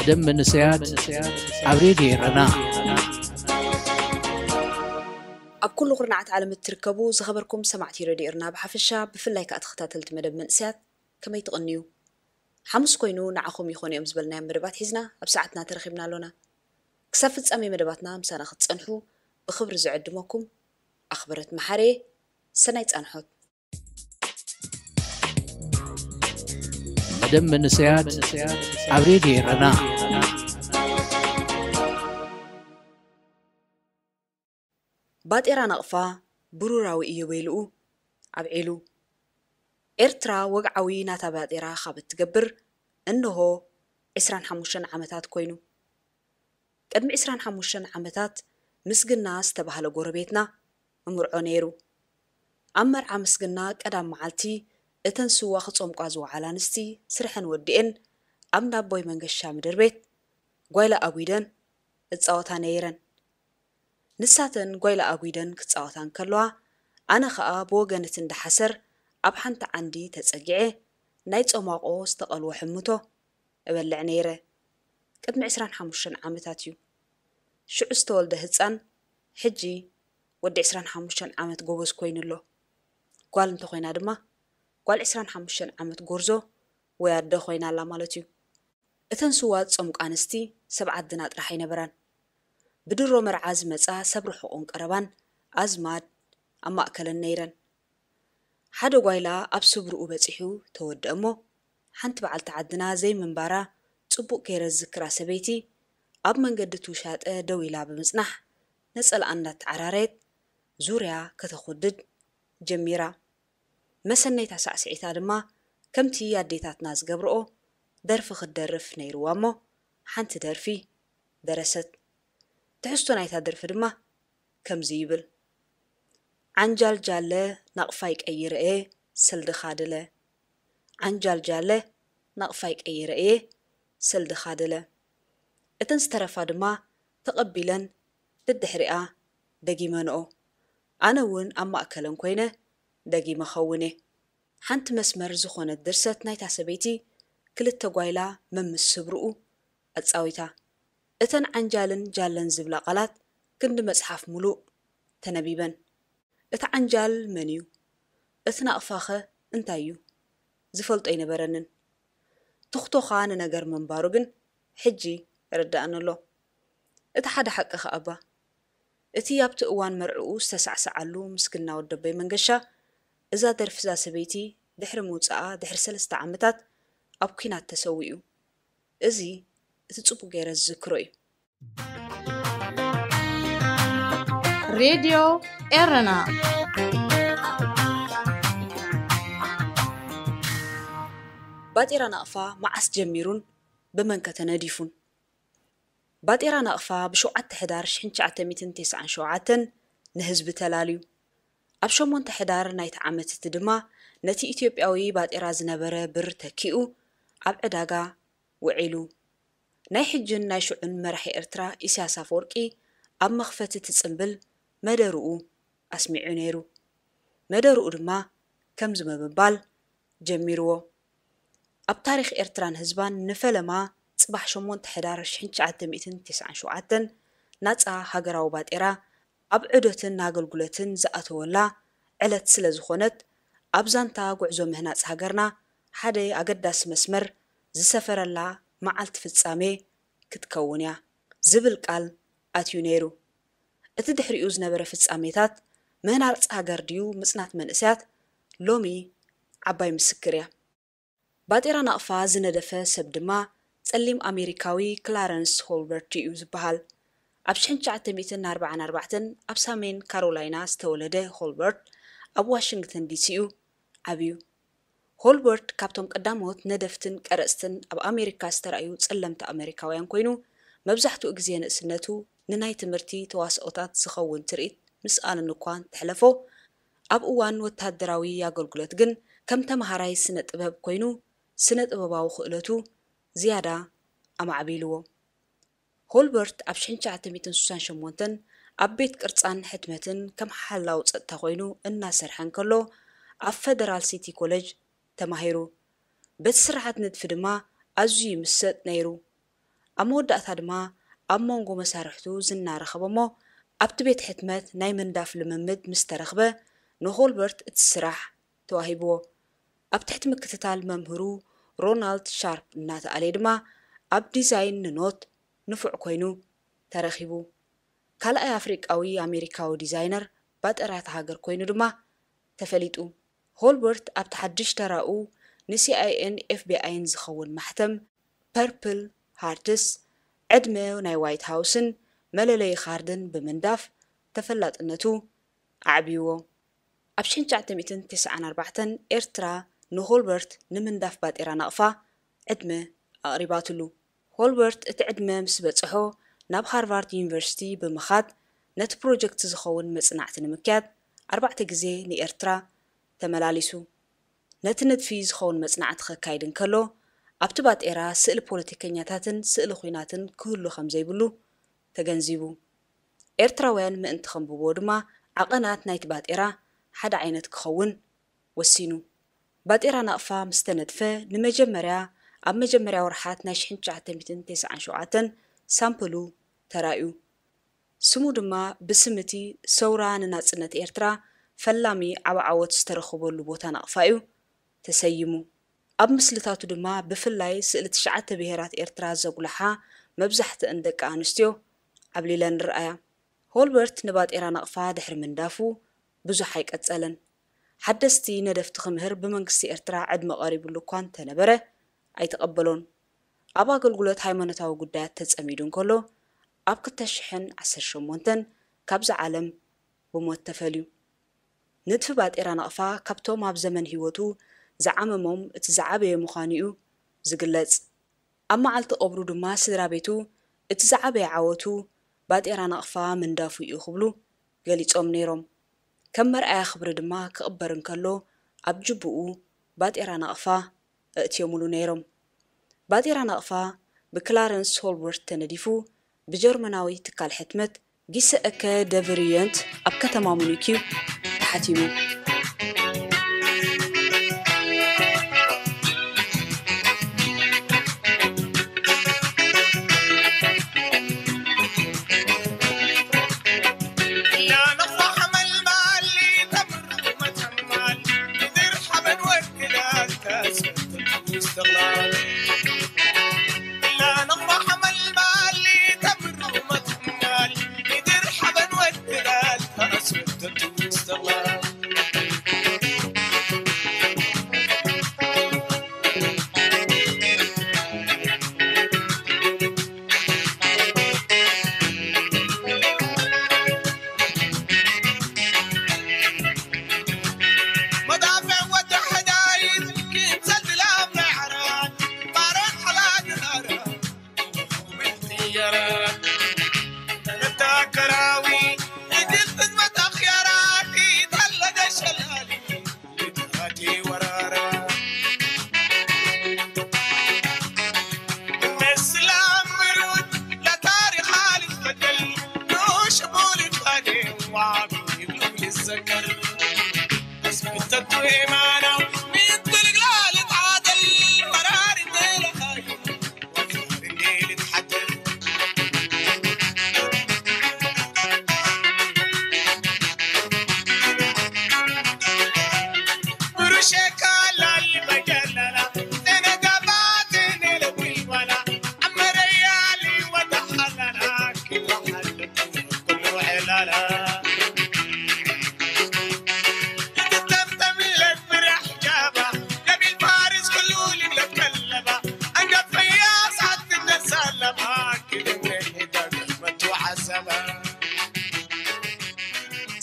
ደም መንእሰያት ኣብ ሬድዮ ኤረና። ኣብ ኩሉ ኩርናዓት ዓለም እትርከቡ ዝኸበርኩም ሰማዕቲ ሬድዮ ኤርና ብሓፈሻ፣ ብፍላይ ከኣ ተኸታተልቲ መደብ መንእሰያት፣ ከመይ ትቕንዩ? ሓሙስ ኮይኑ ንዓኹም ይኾኑ እዮም ዝበልናዮም መደባት ሒዝና ኣብ ሰዓትና ተረኺብና ኣሎና። ክሳብ ፍጻሜ መደባትና ምሳና ክትጸንሑ ብኽብሪ ዝዕድመኩም ኣኽብረት መሓሬ። ሰናይ ጻንሖት። መደብ መንእሰያት ኣብ ሬድዮ ኤረና። ባጤራ ናቕፋ ብሩራዊ ኢዮቤልኡ ኣብዒሉ። ኤርትራ ወግዓዊ ናታ ባጤራ ካብ እትገብር እንሆ ዕስራን ሓሙሽተን ዓመታት ኮይኑ። ቅድሚ ዕስራን ሓሙሽተን ዓመታት ምስግና ዝተባህለ ጎረቤትና እምርዖ ነይሩ። ኣብ መርዓ ምስግና ቀዳም መዓልቲ እተን ስዋ ክጸምቋ ዝወዓላ ኣንስቲ ስርሐን ወዲኤን ኣብ ናቦይ መንገሻ ምድር ቤት ጓይላ ኣጒደን እጻወታ ነይረን። ንሳተን ጓይላ ኣጒደን ክጻወታ እንከለዋ፣ ኣነ ኸኣ ብወገን እቲ እንዳ ሓሰር ኣብ ሓንቲ ዓንዲ ተጸጊዐ ናይ ጸሟቖ ዝተቐልወ ሕምቶ እበልዕ ነይረ። ቅድሚ ዕስራን ሓሙሽተን ዓመታት እዩ። ሽዑ ዝተወልደ ህጻን ሕጂ ወዲ ዕስራን ሓሙሽተን ዓመት ጎበዝ ኮይኑ ኣሎ። ጓል እንተኾይና ድማ ጓል ዕስራን ሓሙሽተን ዓመት ጎርዞ ወይ ኣደ ኮይና ኣላ ማለት እዩ። እተን ስዋ ዝጸምቃ ኣንስቲ ሰብ ዓድና ጥራሕ ኣይነበራን። ብድሮ መርዓ ዝመጻ ሰብ ርሑቕን ቀረባን ኣዝማድ ኣብ ማእከለን ነይረን። ሓደ ጓይላ ኣብ ስብርኡ በጺሑ ተወድአ እሞ፣ ሓንቲ በዓልቲ ዓድና ዘይምንባራ ጽቡቕ ገይረ ዝዝክራ ሰበይቲ ኣብ መንገዲ እቲ ውሻጠ ደው ኢላ ብምጽናሕ ነጸላኣ እንዳተዓራረየት ዙርያ ከተኹድድ ጀሚራ። መሰነይታ ሳዕስዒታ ድማ ከምቲ ኣዴታትና ዝገብርኦ ደርፊ ክትደርፍ ነይርዋ እሞ ሓንቲ ደርፊ ደረሰት። ትሕዝቶ ናይታ ደርፊ ድማ ከምዚ ይብል። ዓንጃል ጃለ ናቕፋይ ቀይረ እየ ሰልድኻ ድለ። ዓንጃል ጃለ ናቕፋይ ቀይረ እየ ሰልድኻ ድለ። እተን ዝተረፋ ድማ ተቐቢለን ደድሕሪኣ ደጊመንኦ። ኣነ እውን ኣብ ማእከለን ኮይነ ደጊመ ኸውን እየ። ሓንቲ መስመር ዝኾነት ድርሰት ናይታ ሰበይቲ ክልተ ጓይላ መምስ ስብርኡ ኣጻዊታ። እተን ዓንጃልን ጃለን ዝብላ ቃላት ክንዲ መጽሓፍ ሙሉእ ተነቢበን። እቲ ዓንጃል መን እዩ? እቲ ናቕፋኸ እንታይ እዩ? ዝፈልጦ ኣይነበረንን። ትኽቶኻ ንነገር ምንባሩ ግን ሕጂ ይርድኣኒ ኣሎ። እቲ ሓደ ሓቂ ከኣ እባ፣ እቲ ኣብቲ እዋን መርዕኡ ዝተሳዕሰዓሉ ምስግና ወደቦይ መንገሻ፣ እዛ ደርፊ እዛ ሰበይቲ ድሕሪ ምውጻኣ ድሕሪ ሰለስተ ዓመታት ኣብ ኲናት ተሰዊኡ። እዚ እቲ ጽቡቕ ገይረ ዝዝክሮ እዩ። ሬድዮ ኤረና። ባጤራ ናቕፋ መዓስ ጀሚሩን ብመንከ ተነዲፉን? ባጤራ ናቕፋ ብሸውዓተ ሕዳር ሽሕን ትሽዓተ ሚእትን ተስዓን ሸውዓተን ንህዝቢ ተላልዩ። ኣብ ሸሞንተ ሕዳር ናይቲ ዓመት እቲ ድማ ነቲ ኢትዮጵያዊ ባጤራ ዝነበረ ብር ተኪኡ ኣብ ዕዳጋ ውዒሉ። ናይ ሕጅን ናይ ሽዑን መራሒ ኤርትራ ኢሳያስ ኣፈወርቂ ኣብ መኽፈቲ እቲ ጽምብል መደርኡ ኣስሚዑ ነይሩ። መደርኡ ድማ ከምዚ ብምባል ጀሚርዎ። ኣብ ታሪኽ ኤርትራን ህዝባን ንፈለማ ጽባሕ ሸሞንተ ሕዳር ሽሕን ትሽዓተ ሚእትን ተስዓን ሸውዓተን ናጻ ሃገራዊ ባጤራ ኣብ ዑደትን ኣገልግሎትን ዝኣተወላ ዕለት ስለ ዝኾነት፣ ኣብ ዛንታ ጉዕዞ ምህናጽ ሃገርና ሓደ ኣገዳሲ መስመር ዝሰፈረላ መዓልቲ ፍጻሜ ክትከውን እያ ዝብል ቃል ኣትዩ ነይሩ። እቲ ድሕሪኡ ዝነበረ ፍጻሜታት ምህናጽ ሃገር ድዩ ምጽናት መንእሰያት ሎሚ ዓባይ ምስክር እያ። ባጤራ ናቕፋ ዝነደፈ ሰብ ድማ ጸሊም ኣሜሪካዊ ክላረንስ ሆልበርት እዩ ዝበሃል። ኣብ ሽሕን ትሽዓተ ሚእትን ኣርባዓን ኣርባዕተን ኣብ ሰሜን ካሮላይና ዝተወለደ ሆልበርት ኣብ ዋሽንግተን ዲሲ እዩ ዓብዩ። ሆልበርት ካብቶም ቀዳሞት ነደፍትን ቀረጽትን ኣብ ኣሜሪካ ዝተራእዩ ጸለምቲ ኣሜሪካውያን ኮይኑ፣ መብዛሕትኡ ግዜ ንእስነቱ ንናይ ትምህርቲ ተዋስኦታት ዝኸውን ትርኢት ምስኣልን እኳ እንተሕለፎ፣ ኣብ እዋን ወተሃደራዊ ኣገልግሎት ግን ከም ተመሃራይ ስነ ጥበብ ኮይኑ ስነ ጥበባዊ ክእለቱ ዝያዳ ኣማዕቢልዎ። ሆልበርት ኣብ ሽሕን ትሽዓተ ሚእትን ስሳን ሸሞንተን ኣብ ቤት ቅርጻን ሕትመትን ከም ሓላው ጸጥታ ኮይኑ እናሰርሐ እንከሎ ኣብ ፈደራል ሲቲ ኮለጅ ተማሂሩ። በቲ ስርዓት ንድፊ ድማ ኣዝዩ ይምሰጥ ነይሩ። ኣብ መወዳእታ ድማ ኣብ መንጎ መሳርሕቱ ዝናረኸበ እሞ ኣብቲ ቤት ሕትመት ናይ ምንዳፍ ልምምድ ምስ ተረኽበ ንሆልበርት እቲ ስራሕ ተዋሂብዎ። ኣብ ትሕቲ ምክትታል መምህሩ ሮናልድ ሻርፕ እናተኣለየ ድማ ኣብ ዲዛይን ንኖት ንፉዕ ኮይኑ ተረኺቡ። ካልኣይ ኣፍሪቃዊ ኣሜሪካዊ ዲዛይነር ባጤራ እታ ሃገር ኮይኑ ድማ ተፈሊጡ። ሆልበርት ኣብቲ ሓድሽ ተራኡ ንሲኣይኤን ኤፍቢኣይን ዝኸውን ማሕተም ፐርፕል ሃርትስ ዕድመ ናይ ዋይት ሃውስን መለለዪ ካርድን ብምንዳፍ ተፈላጥነቱ ኣዕብይዎ። ኣብ ሽሕን ትሽዓተ ሚእትን ተስዓን ኣርባዕተን ኤርትራ ንሆልበርት ንምንዳፍ ባጤራ ናቕፋ ዕድመ ኣቕሪባትሉ። ሆልበርት እቲ ዕድመ ምስ በጽሖ ናብ ሃርቫርድ ዩኒቨርሲቲ ብምኻድ ነቲ ፕሮጀክት ዝኸውን መጽናዕቲ ንምክያድ ኣርባዕተ ግዜ ንኤርትራ ተመላሊሱ። ነቲ ንድፊ ዝኸውን መጽናዕቲ ከካይድ እንከሎ ኣብቲ ባጤራ ስእሊ ፖለቲከኛታትን ስእሊ ኲናትን ክህሉ ከም ዘይብሉ ተገንዚቡ። ኤርትራውያን ምእንቲ ከንብብዎ ድማ ዓቐናት ናይቲ ባጤራ ሓደ ዓይነት ክኸውን ወሲኑ። ባጤራ ናቕፋ ምስ ተነድፈ ንመጀመርያ ኣብ መጀመርያ ወርሓት ናይ ሽሕን ትሽዓተ ሚእትን ተስዓን ሸውዓተን ሳምፕሉ ተራእዩ። ስሙ ድማ ብስም እቲ ሰውራ ንናጽነት ኤርትራ ፈላሚ ዓቢ ዓወት ዝተረኽበሉ ቦታ ናቕፋ እዩ ተሰይሙ። ኣብ ምስልታቱ ድማ ብፍላይ ስእሊ ትሽዓተ ብሄራት ኤርትራ ዘጉልሓ መብዛሕትአን ደቂ ኣንስትዮ ዓብሊለን ይረኣያ። ሆልበርት ንባጤራ ናቕፋ ድሕሪ ምንዳፉ ብዙሕ ኣይቀጸለን። ሓደስቲ ነደፍቲ ክምህር ብመንግስቲ ኤርትራ ዕድመ ቀሪብሉ እኳ እንተነበረ ኣይተቐበሎን። ኣብ ኣገልግሎት ሃይማኖታዊ ጉዳያት ተጸሚዱ እንከሎ ኣብ ክልተ ሽሕን ዓሰርተ ሸሞንተን ካብዛ ዓለም ብሞት ተፈልዩ። ንድፊ ባጤራ ናቕፋ ካብቶም ኣብ ዘመን ህይወቱ ዝዓመሞም እቲ ዝዓበየ ምዃኑ እዩ ዝግለጽ። ኣብ መዓልቲ ቀብሩ ድማ ስድራ ቤቱ እቲ ዝዓበየ ዓወቱ ባጤራ ናቕፋ ምንዳፉ እዩ ክብሉ ገሊጾም ነይሮም። ከም መርኣያ ክብሪ ድማ ክቕበር እንከሎ ኣብ ጅቡኡ ባጤራ ናቕፋ ኣእትዮምሉ ነይሮም። ባጤራ ናቕፋ ብክላረንስ ሆልበርት ተነዲፉ ብጀርመናዊ ትካል ሕትመት ጊሰ እከ ደብርየንት ኣብ ከተማ ሙኒክ እዩ ተሓቲሙ።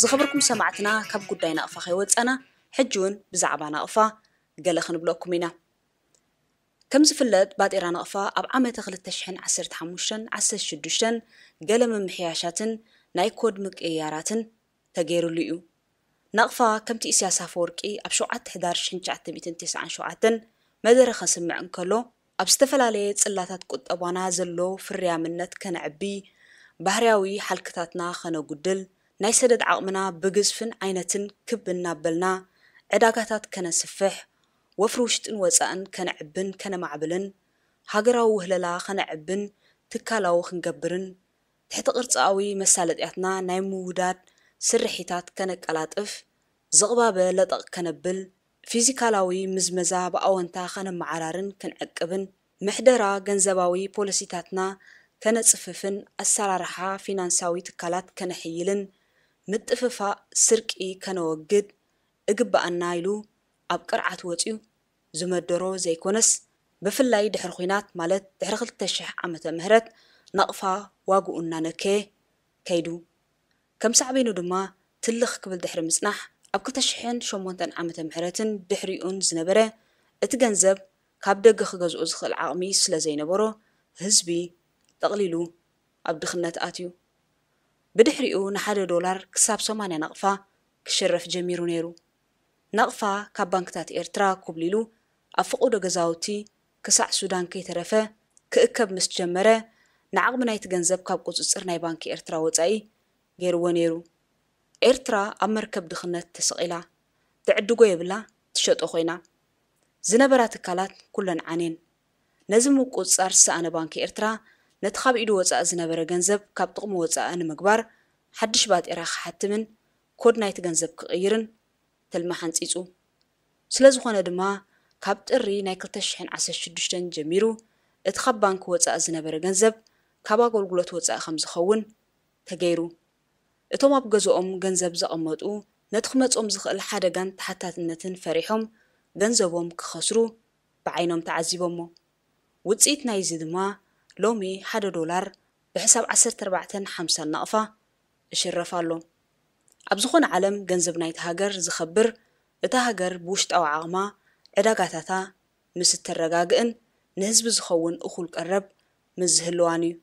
ዝኸበርኩም ሰማዕትና፣ ካብ ጉዳይ ናቕፋ ከይወጸና ሕጂ እውን ብዛዕባ ናቕፋ ገለ ክንብለኩም ኢና። ከም ዝፍለጥ ባጤራ ናቕፋ ኣብ ዓመተ ክልተ ሽሕን ዓሰርተ ሓሙሽተን ዓሰርተ ሽዱሽተን ገለ ምምሕያሻትን ናይ ኮድ ምቅይያራትን ተገይሩሉ እዩ። ናቕፋ ከምቲ ኢሳያስ ኣፈወርቂ ኣብ ሸውዓተ ሕዳር ሽሕን ትሽዓተ ሚእትን ተስዓን ሸውዓተን መደረ ከስምዕ እንከሎ ኣብ ዝተፈላለየ ጽላታት ቁጠባና ዘሎ ፍርያምነት ከነዕቢ፣ ባህርያዊ ሓልክታትና ከነጉድል፣ ናይ ሰደድ ዓቕምና ብግዝፍን ዓይነትን ክብ እናበልና ዕዳጋታት ከነስፍሕ፣ ወፍሪ ውሽጥን ወጻእን ከነዕብን ከነማዕብልን፣ ሃገራዊ ውህለላ ከነዕብን ትካላዊ ክንገብርን ትሕቲ ቅርጻዊ መሳለጥያትና ናይ ምውዳድ ስርሒታት ከነቀላጥፍ፣ ዝቕባበ ለጠቕ ከነብል፣ ፊዚካላዊ ምዝመዛ ብኣወንታ ከነመዓራርን ክንዕቅብን፣ ምሕደራ ገንዘባዊ ፖሊሲታትና ከነጽፍፍን ኣሰራርሓ ፊናንሳዊ ትካላት ከነሕይልን ምጥፍፋእ ስርቂ ከነወግድ እግብኣና ኢሉ ኣብ ቅርዓት ወጺኡ ዝመደሮ ዘይኮነስ፣ ብፍላይ ድሕሪ ኹናት ማለት ድሕሪ ክልተ ሽሕ ዓመተ ምህረት ናቕፋ ዋግኡ እናነከየ ከይዱ። ከም ሳዕቤኑ ድማ ትልኽ ክብል ድሕሪ ምጽናሕ ኣብ ክልተ ሽሕን ሸሞንተን ዓመተ ምህረትን ድሕሪኡን ዝነበረ እቲ ገንዘብ ካብ ደገ ክገዝኦ ዝኽእል ዓቕሚ ስለ ዘይነበሮ ህዝቢ ጠቕሊሉ ኣብ ድኽነት ኣትዩ። ብድሕሪኡ ንሓደ ዶላር ክሳብ ሰማንያ ናቕፋ ክሽረፍ ጀሚሩ ነይሩ። ናቕፋ ካብ ባንክታት ኤርትራ ኩብሊሉ ኣብ ፈቐዶ ገዛውቲ ክሳዕ ሱዳን ከይተረፈ ክእከብ ምስ ጀመረ፣ ንዓቕሚ ናይቲ ገንዘብ ካብ ቁጽጽር ናይ ባንኪ ኤርትራ ወጻኢ ገይርዎ ነይሩ። ኤርትራ ኣብ መርከብ ድኽነት ተሰቒላ። ትዕድጎ የብላ፣ ትሸጦ ኮይና። ዝነበራ ትካላት ኩለን ዓንየን። ነዚ ምቁጽጻር ዝሰኣነ ባንኪ ኤርትራ ነቲ ካብ ኢዱ ወጻኢ ዝነበረ ገንዘብ ካብ ጥቕሚ ወጻኢ ንምግባር ሓድሽ ባጤራ ክሓትምን ኮድ ናይቲ ገንዘብ ክቕይርን ትልሚ ሓንጺጹ። ስለ ዝኾነ ድማ ካብ ጥሪ ናይ ክልተ ሽሕን ዓሰርተ ሽዱሽተን ጀሚሩ እቲ ካብ ባንኪ ወጻኢ ዝነበረ ገንዘብ ካብ ኣገልግሎት ወጻኢ ከም ዝኸውን ተገይሩ። እቶም ኣብ ገዝኦም ገንዘብ ዘቐመጡ ነቲ ክመጾም ዝኽእል ሓደጋን ተሓታትነትን ፈሪሖም ገንዘቦም ክኸስሩ ብዓይኖም ተዓዚቦሞ። ውጽኢት ናይዚ ድማ ሎሚ ሓደ ዶላር ብሕሳብ ዓሰርተ ኣርባዕተን ሓምሳን ናቕፋ ይሽረፍ ኣሎ። ኣብ ዝኾነ ዓለም ገንዘብ ናይቲ ሃገር ዝኸብር እታ ሃገር ብውሽጣዊ ዓቕማ ዕዳጋታታ ምስ እተረጋግእን ንህዝቢ ዝኸውን እኹል ቀረብ ምስ ዝህልዋን እዩ።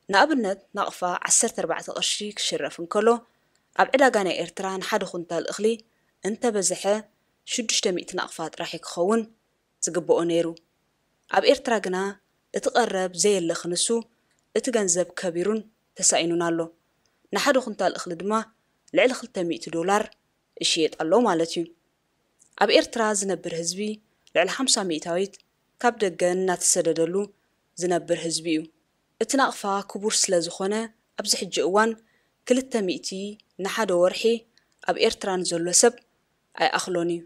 ንኣብነት ናቕፋ ዓሰርተ ኣርባዕተ ቅርሺ ክሽረፍ እንከሎ ኣብ ዕዳጋ ናይ ኤርትራ ንሓደ ኩንታል እኽሊ እንተበዝሐ ሽዱሽተ ሚእቲ ናቕፋ ጥራሕ እዩ ክኸውን ዝግብኦ ነይሩ። ኣብ ኤርትራ ግና እቲ ቀረብ ዘየለ ክንሱ እቲ ገንዘብ ከቢሩን ተሳኢኑን ኣሎ። ንሓደ ኩንታል እኽሊ ድማ ልዕሊ ክልተ ሚእቲ ዶላር ይሽየጥ ኣሎ ማለት እዩ። ኣብ ኤርትራ ዝነብር ህዝቢ ልዕሊ ሓምሳ ሚእታዊት ካብ ደገ እናተሰደደሉ ዝነብር ህዝቢ እዩ። እቲ ናቕፋ ክቡር ስለ ዝኾነ ኣብዚ ሕጂ እዋን ክልተ ሚእቲ ንሓደ ወርሒ ኣብ ኤርትራ ንዘሎ ሰብ ኣይኣኽሎን እዩ።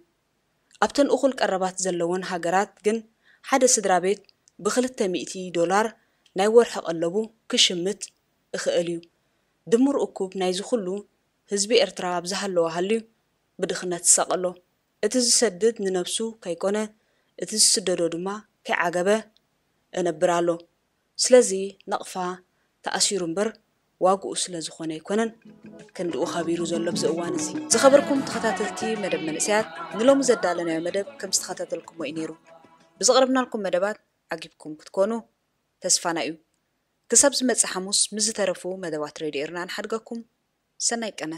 ኣብተን እኹል ቀረባት ዘለወን ሃገራት ግን ሓደ ስድራ ቤት ብክልተ ሚእቲ ዶላር ናይ ወርሒ ቀለቡ ክሽምት እኽእል እዩ። ድምር እኩብ ናይዚ ኩሉ ህዝቢ ኤርትራ ኣብ ዝሃለወ ሃልዩ ብድኽነት ይሳቐ ኣሎ። እቲ ዝሰድድ ንነብሱ ከይኮነ እቲ ዝስደዶ ድማ ከይዓገበ እነብር ኣሎ። ስለዚ ናቕፋ ተኣሲሩ እምበር ዋግኡ ስለ ዝኾነ ኣይኮነን ክንድኡ ከቢሩ ዘሎ ኣብዚ እዋን እዚ። ዝኸበርኩም ተኸታተልቲ መደብ መንእሰያት፣ ንሎሚ ዘዳለናዮ መደብ ከም ዝተኸታተልኩሞ እዩ ነይሩ። ብዘቕረብናልኩም መደባት ዓጊብኩም ክትኮኑ ተስፋና እዩ። ክሳብ ዝመጽእ ሓሙስ ምስ ዝተረፉ መደባት ሬድዮ ኤርና ንሓድገኩም። ሰናይ ቅነ።